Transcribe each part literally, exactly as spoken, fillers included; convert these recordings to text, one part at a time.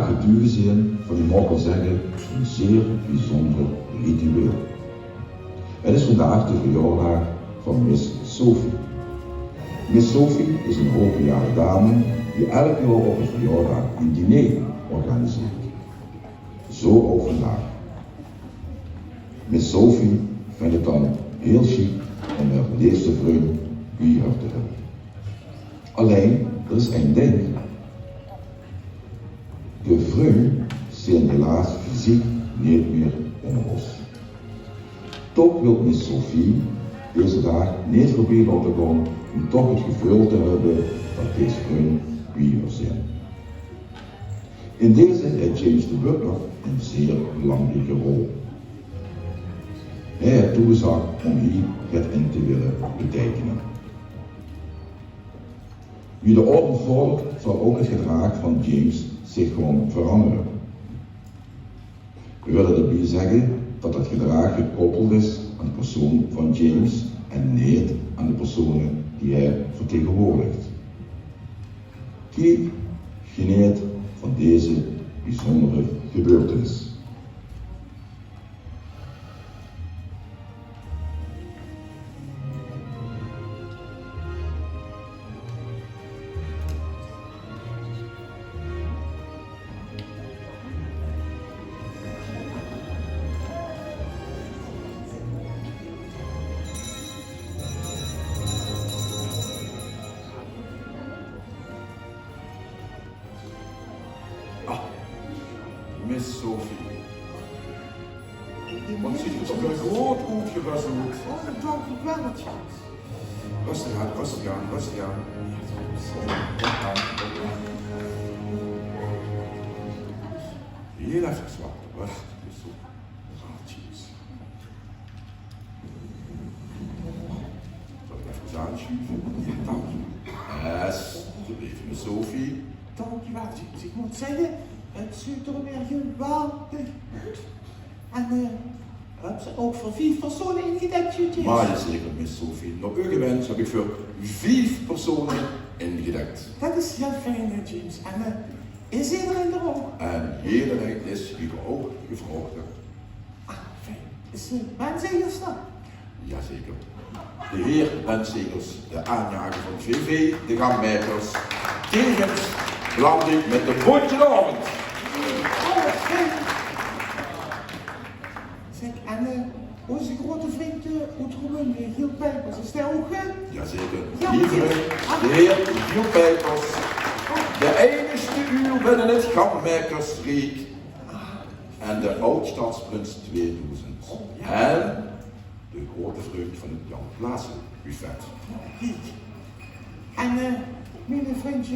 Getuge zeen van, ich maag waal zègke, ein zeer biezunjer ritueel. Het is vandaag de verjaordaag van Miss Sophie. Miss Sophie is ein hoogbejaarde dame die elk jaor op häör verjaordaag ein diner organiseert. Zo ouch vandaag. Miss Sophie vindj het dan hiel sjiek óm häör leefste vrunj bie häör te höbbe. Allein, d'r is ein dink. De vrunj zeen helaas fysiek neet mier ónger ós. Toch wilt Miss Sophie deze daag neet veurbie laote gaon óm toch het geveul te höbbe det dees vrunj bie häör zeen. In deze het James de Butler ein zeer belangrieke rol. Hae het toegezag óm hie get in te wille beteikene. Wie de aovend vordert, zal ouch het gedraag van James zich gaon verangere. Veer wille d'rbie zègke det het gedraag gekoppeld is aan de persoon van James en neet aan de persone die hae vertegenwoordigt. Kiek, geneet van deze biezunjere gebeurtenis. Ah, Miss Sophie. Waat zuut geer d'r groeat oetgerös oet. Oh, dank uch waal, James. Rustig aan, rustig aan, rustig aan. Kom aan, kom aan. Hiel effe wachte, rustig, Miss Sophie. Ah, James. Zal ich effe aansjuve? Jao, dank uch. Yes, alsjeblieft, Miss Sophie. Dank uch waal, James. Ich mót zègke, het zuut d'r weer geweldig oet. En, eh, höb geer ouch veur vief persone ingedèk, James? Mer jao zeker, Miss Sophie. Nao eur wins höb ich veur vief persone ingedèk. Det is hiel fijn, hè, James. En, eh, is ederein d'r ouch? En ederein is, wie geer ouch gevraog höb. Ah, fijn. Is, eh, Ben Zegers d'r? Jao zeker. De heer Ben Zegers, de aanjager van V V, de Gangmaekers, taeges Blandy mit de Bóntje Aovend. Oh, fijn. Zèk, en, eh, ózze groeate vrundj, eh, oet Remunj, eh, Giel Pijpers, is dae ouch, eh? Jao zeker. Jao, Giel, de heer Giel Pijpers. De einigste uul binne het Gangmaekersriek. En de aod-stadsprins tweedoezend. Oh, jao. En de groeate vrundj van het Jan Klaassen buffet. Kiek. En, eh, mien vrundj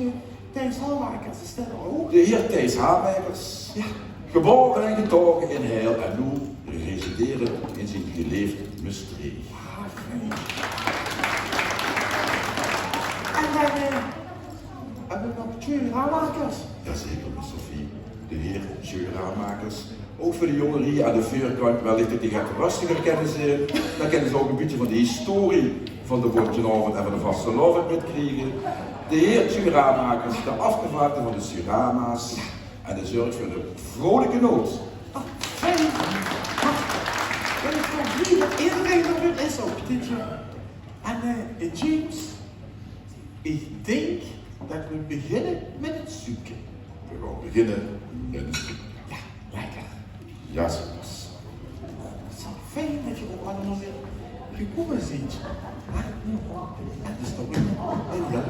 Thijs Hamakers, is dae d'r ouch? De heer Thijs Hamakers. Jao. Gebaore en getaoge in Hael en noe residerend in zien geleefd Mestreech. Ah, fijn. En dan, eh, höbbe v'r nog Tjeu Hamakers? Jao zeker, Miss Sophie. De heer Tjeu Hamakers. Ouch veur de jóngerie aan de veurkantj, wellich det die get rustiger kènne zeen. Dan kènne ze ouch ein bietje van de historie van de Bóntje Aovend en van de vastelaovend mitkriege. De heer Tjeu Hamakers, de aafgevaardigde van de Surama's. En dae zörg veur de vrolike noot. Ah, fijn. Mer ich wol blie det ederein d'r weer is op dit jaor. En, eh, James, ich dink det v'r beginne mit het zuke. V'r gaon beginne mit het zuke. Jao, lekker. Jao, zo is. Zo fijn det geer ouch allemaol weer gekómme zeet. Hè? Det is toch ein, ein hiel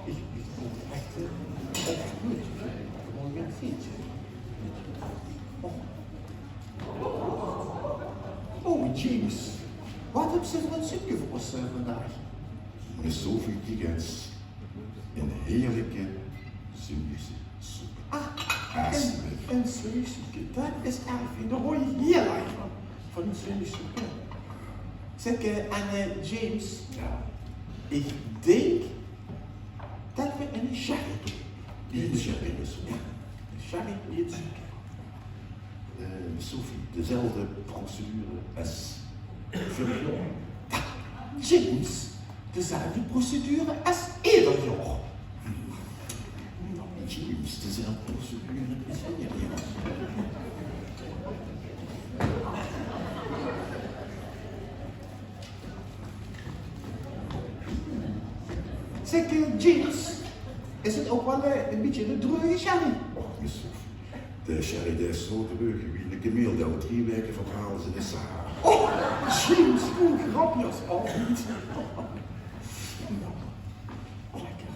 Ich, ich vónj het ech, eh, ech good. Gewoon ein fiets. Oh. Oh, James. Waat höbs se veur ein zuke veur ós, eh, vandaag? Miss Sophie, kiek ins. Ein heerlike Zeeuwse soep. Ah, ein, ein Zeeuwse soep. Det is erg fijn. Dao waer ich hiel erg van, van ein Zeeuwse soep. Zèk, eh, en, eh, James, jao, ich dink det v'r ein sherry doon. Ein sherry, dus. Jao, ein sherry, ein zuke. Eh, Sophie, dezelfde procedure es veurig jaor. Ah, James, Dezelfde procedure es eder jaor. Noe, James, dezelfde procedure es eder jaor. Zeg, eh, James, is 't ouch waal, eh, e bietje 'ne dreuge sherry? Och, Miss Sophie, de sherry, dae is zo dreug wie 'ne kameel dae al drie waeke verbraold is in de Sahara. Oh, James, hoe grappig es altied. Lekker.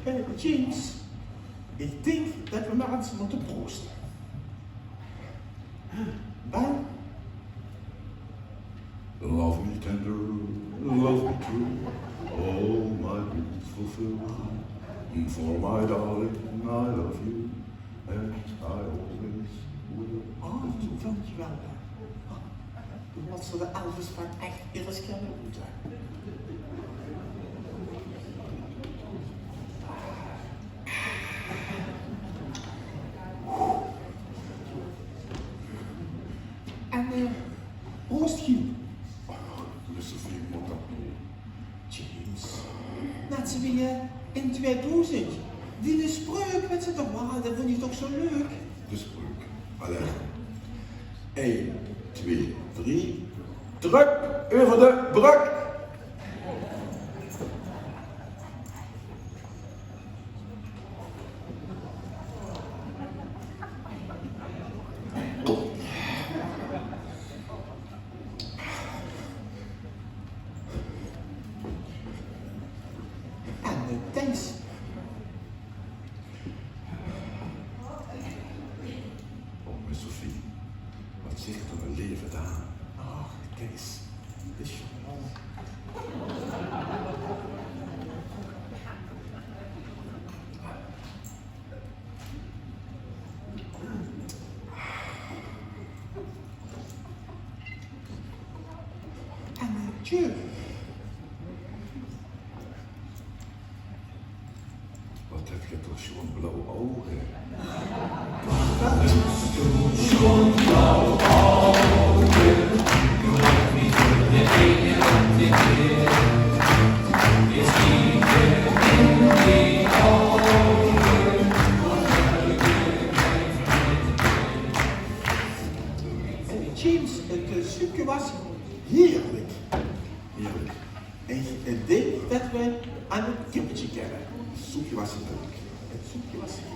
Eh, James, ich dink det we mer ins mótte prooste. Bel. Love me tender, love me true. All my dreams fulfill. For my darling, I love you. And I always will. Oh, dankjewel. Doe mós de Elvis van ech ins kinne óntmoete. En, eh, proost, Giel. Miss Sophie, mót det noe? James, net zoe wie, eh, in tweedoezend. Die spreuk, wèts se toch waal, det vónj ich toch zo leuk. De spreuk. Allee. Ein, twee, drie. Drök euver de brök. En, eh, Thijs. Oh, Miss Sophie, waat zeen ich toch ein laeve daam. Ach, Thijs. Det is zo mooi. En, eh, tjeu. Waat höb geer toch sjoon blauw ouge. James, 't, eh, soepke waas hieërlik. Hieërlik. Ich, eh, dink det we aan 't kippetje kómme. 't Soepke waas hieërlik. 't Soepke waas hieërlik.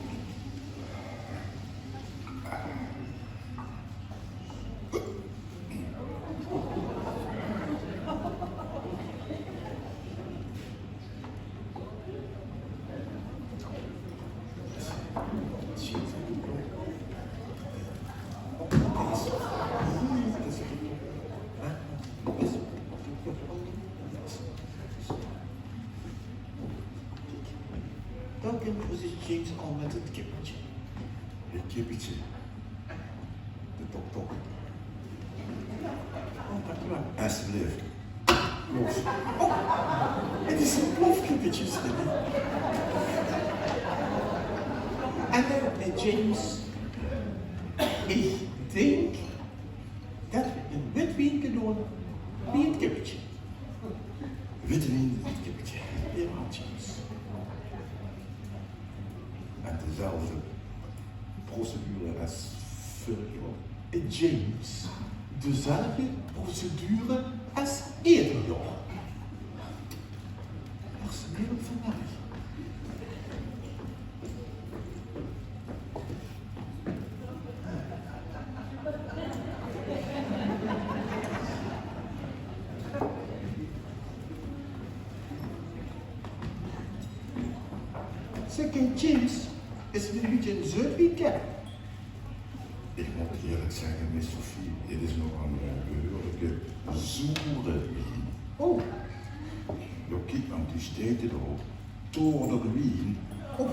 Dan kint ózze James al mit 't kippetje. 't Kippetje. De tok-tok. Oh, dankjewel. Alsjeblieft. Plof. Oh, 't is ein plofkippetje, zeg. En, eh, James, ich dink det we ein wit wienke doon bie 't kippetje. Witte wien bie 't kippetje. Jao, James. En dezelfde procedure es veurig jaor. James, dezelfde procedure es eder jaor. Personeel van Merch. Zeg, James, is 't ein bietje ein zeut weekend? Ich mót hie Zèk, Miss Sophie, dit is nogal 'ne behuurlike zoere wien. Oh. Jao, kiek, want die steit d'r al. Toorder wien. Oh.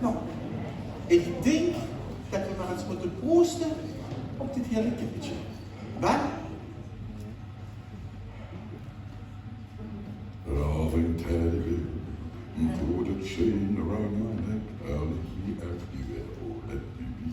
Noe, ich dink det v'r mer ins mótte prooste op dit hieërlik kippetje. Wel? Loving Teddy, put a chain around my neck, I'll be everywhere, oh, let me be.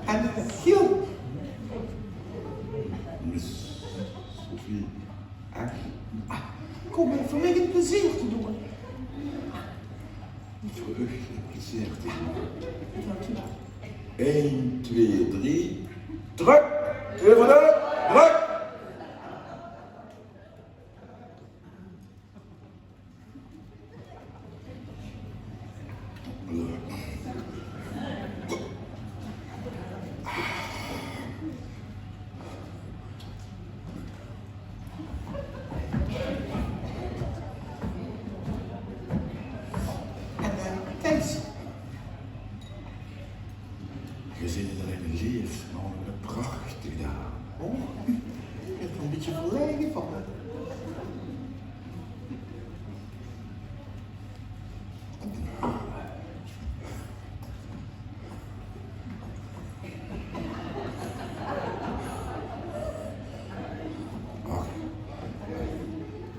En Giel. Miss Sophie. Ech? Ah, kóm, veur mich ein plezeer te doon. Veur uch ein plezeer te doon. Ein, twee, drie. Drök! Effe drök! Drök! En, eh, Thijs? Geer zeet d'r ein leef, mer ein prachtige daam. Oh, ich bön ein bietje verlaege van.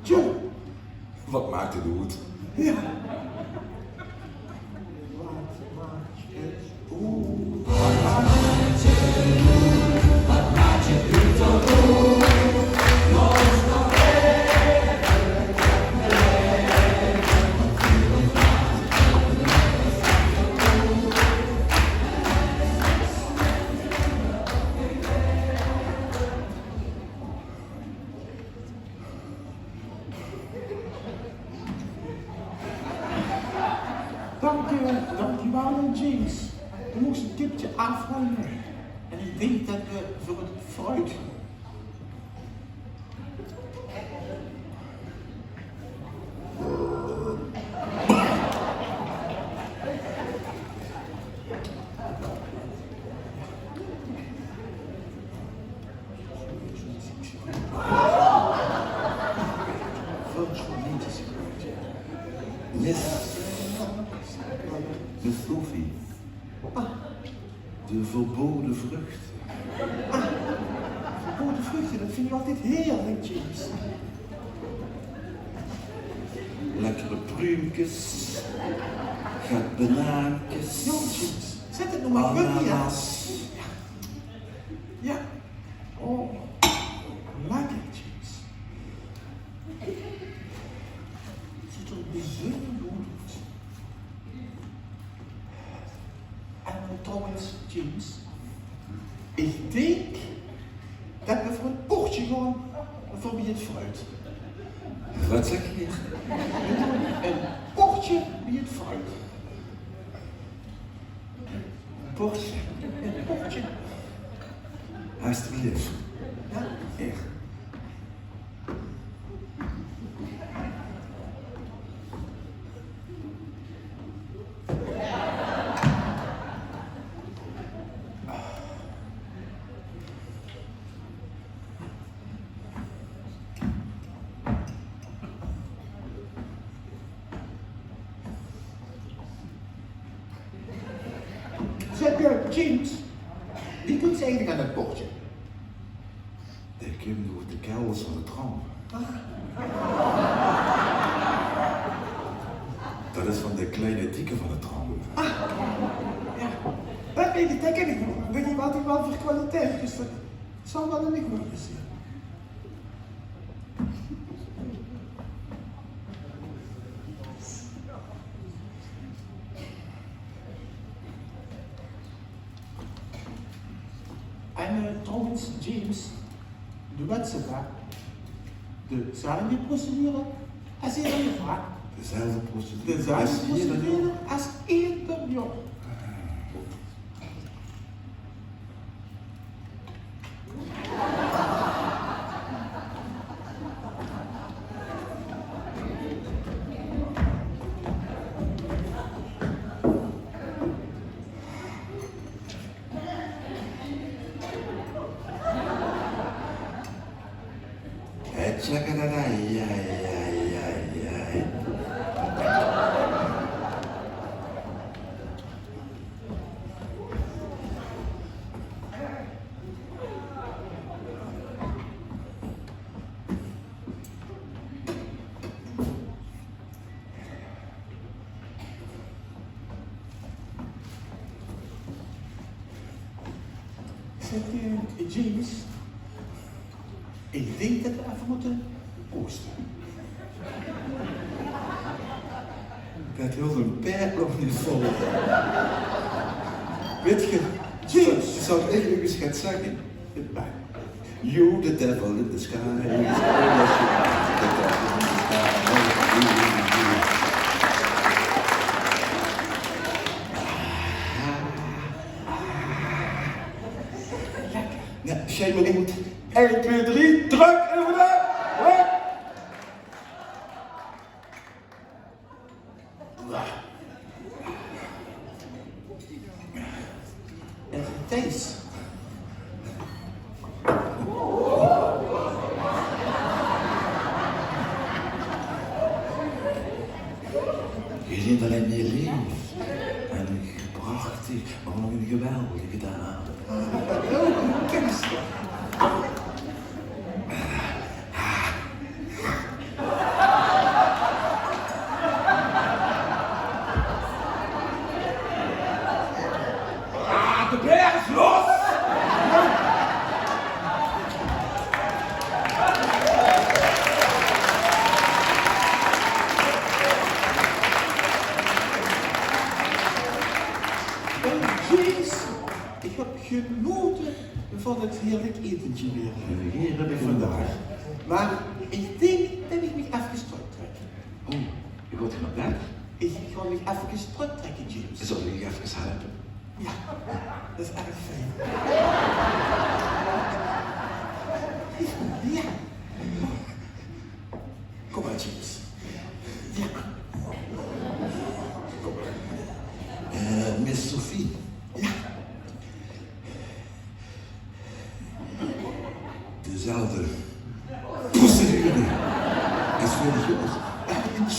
Tjoe. Waat maak 't oet? Jao. Dank u, dank u wel, James. U moest het tipje afronden. En ik denk dat we voor het fruit gaan. Miss, Miss Sophie. Ah, de verboden vruchten. Ah, verboden vruchten, dat vind ik altijd heerlijk, James. Lekkere pruumkes, get benaankes. Ja, James, zet het nog maar goed neer. Ananas. Ja. Oh, lekker, James. Ziet er bijzonder goed uit. En trouwens, James, ik denk dat we voor een potje gaan voor bij het fruit. Wat zeg je? We doen een potje bij het fruit. Potje. Potje. Alsjeblieft. Ja? Echt. James, wie kump ze eigelik aan det bordje? Det kump door de kelders van de tram. Det is van de kleine dikke van de tram. Ah, ja. Det weit ich, det kin ich nog. Ich weit neet waat ich waal veur kwaliteit, dus det zal waal in de goeie zeen. En, eh, trouwens, James, doe wèts zelf, dezelfde procedure es eder jaor. Dezelfde procedure. Dezelfde procedure es eder jaor. Zèk, eh, James, ich dink det v'r effe mótte prooste. Det hilt ein paerd nog neet vol. Wèt geer, James, zal ich uch ins get zègke? You, the devil in the sky. Lekker. Ja, shame on you. Ein, twee, drie, drök euver de. Hup. Eh, Thijs. Geer zeet allein hieël leef en prachtig, mer waat ein geweldige daag. Ah, de paerd is los! Jezus, ich höb genote van 't heerlik etentje weer. Hie höb ich vandaag. Mer ich dink det ich mich efkes tröktrèk. Oh, geer gaot nao bèd? Ich, ich gaon mich efkes tröktrèkke, James. Zal ich uch efkes helpe? Ja, det is erg fijn. Ja. Kóm mer, James. Ja. Kóm mer. Eh, Miss Sophie. Ja. Dezelfde procedure es veurig jaor.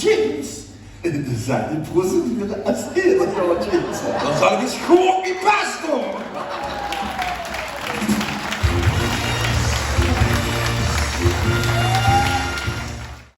James! Dezelfde procedure es veurig jaor, James. Dan zal ich ins good mien bès doon.